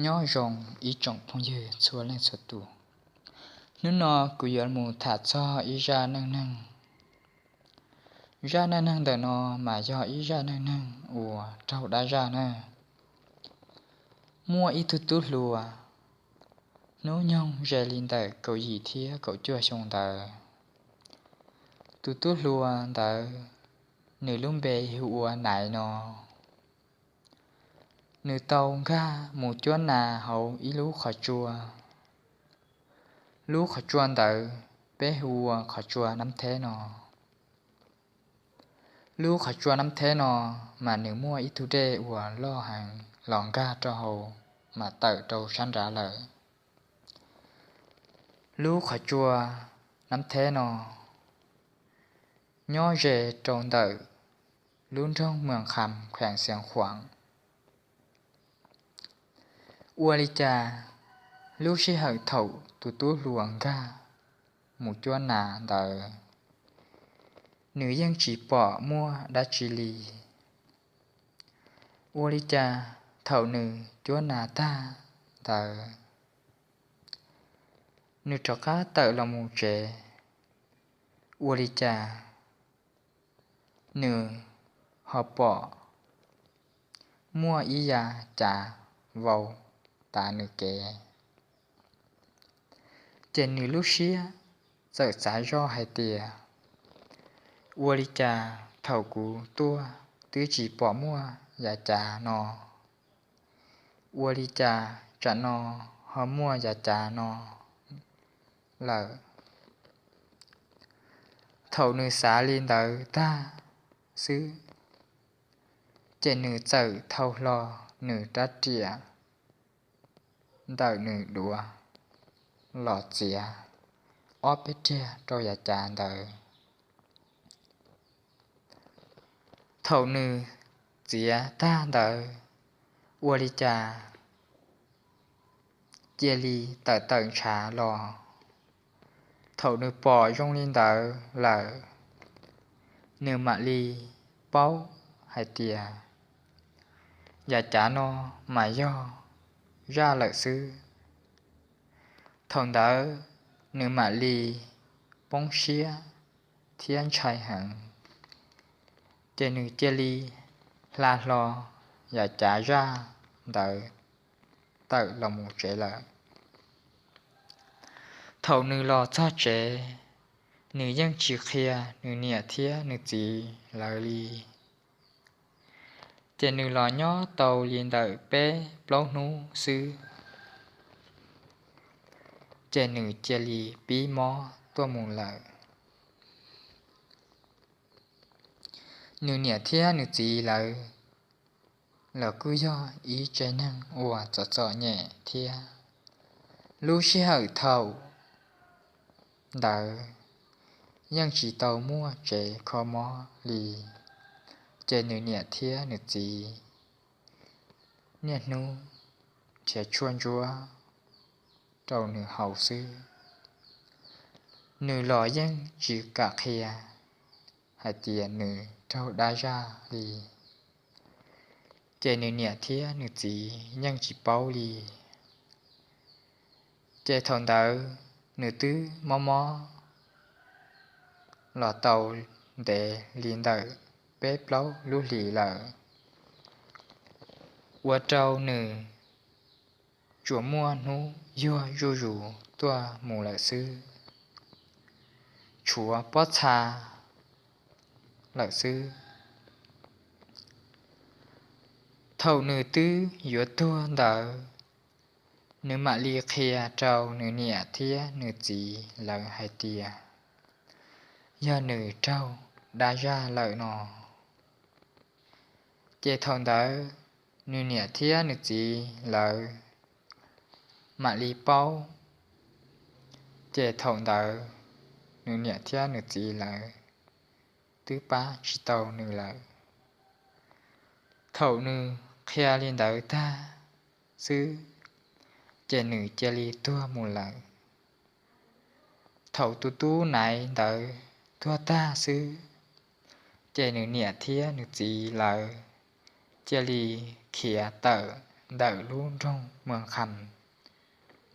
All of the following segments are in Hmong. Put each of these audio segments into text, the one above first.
Nyob zoo ib tsoom phooj ywg txhua leej txhua tus, hnub no kuv yuav mus tham txog ib zaj neej neeg. Zaj neej neeg ntawm no mas yog ib zaj neej neeg uas raug dab zaj na. Muaj ib tug tub hluas, hnub nyoog ze li ntawm kaum yim thiab kaum cuaj xyoo ntawd. Tus tub hluas ntawd, nws lub npe hu ua Naiv no. Nws tau nkag mus cuab nas hauv ib lub qhov tsua. Lub qhov tsua ntawd peb hu ua qhov tsua Nab Theb no. Lub qhov tsua Nab Theb no mas nws muaj ib tug dej uas loj heev los nkag rau hauv mas tawm rau sab nrad lawm. Lub qhov tsua Nab Theb no nyob ze rau ntawm lub nroog Mws Kham, kheem Xiav Khuam. Ua li cas lub sij hawm thaum tus tub hluas nkag mus cuab nas ntawd, nws yeej tsis pom muaj dab tsi li. Ua li cas thaum nws cuab nas tag ntawd, nws rov qab tawm los mus tsev, ua li cas nws ho pom muaj ib yav cav vau tav nws kev. Ces nws lub siab txawm xav zoj hais tias, ua li cas thaum kuv tuaj twb tsis pom muaj yav cav no, ua li cas tsam no ho muaj yav cav no lawm? Thaum nws xav li ntawd tag xwb, ces nws txawm thau hlo nws rab riam ntawm nws duav los txiav ob peb riag rau yav cav ntawd. Thaum nws txiav tag ntawd, ua li cas cia li tawm tawm ntshav los. Thaum nws pom zoo li ntawd lawm, nws mam li paub hais tias yav cav no mas yog zaj lawm xwb. Thaum ntawd nws mam li poob siab thiab ntshai heev, ces nws cia li hla hlo yav cav zaj ntawd tawm los mus tsev lawm. Thaum nws los txog tsev, nws yeej tsis qhia nws niam thiab nws txiv lawv li. Ces nws los nyob tau li ntawm peb plaub hnub xwb, ces nws cia li pib mob tuaj mus lawm. Nws niam thiab nws txiv lawv los kuj yog ib tsev neeg uas txom txom nyem thiab. Lub sij hawm thaum ntawd yeej tsis tau muaj tsev kho mob li, ces nws niam thiab nws txiv niaj hnub nrhiav tshuaj ntsuab rau nws haus xwb. Nws los yeej tsis kam qhia hais tias nws raug dab zaj li, ces nws niam thiab nws txiv yeej tsis paub li. Ces thaum ntawd nws twb mob mob los tau ntev li ntawm peb plaub lub hlis lawm, ua rau nws tsuas muaj hnub yuag zuj zus tuaj mus lawm xwb, tshuav pob txha lawm xwb. Thaum nws twb yuav tuag ntawd, nws mam li qhia rau nws niam thiab nws txiv lawv hais tias yog nws raug dab zaj lawm no. Ces thaum ntawd nws niam thiab nws txiv lawv mam li paub. Ces thaum ntawd nws niam thiab nws txiv lawv twb pab tsis tau nws lawm. Thaum nws qhia li ntawd tag xwb, ces nws cia li tuag mus lawm. Thaum tus tub Naiv ntawd tuag tag xwb, ces nws niam thiab nws txiv lawv cia li khiav tawm ntawm lub nroog Muas Khas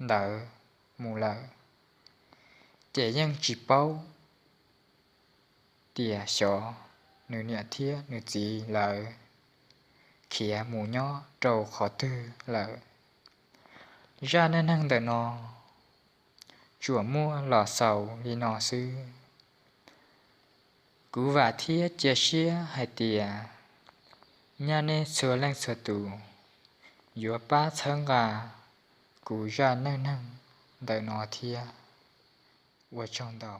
ntawd mus lawm, ces yeej tsis paub tias xyov nws niam thiab nws txiv lawv khiav mus nyob rau qhov twg lawm. Zaj neej neeg ntawm no tsuas muaj los xaus li no xwb. Kuv vam thiab cia siab hais tias nyaj nej txhua leej txhua tus yuav pab txhawb nqa kuv zaj neej neeg ntawm no thiab. Ua tsaug ntau.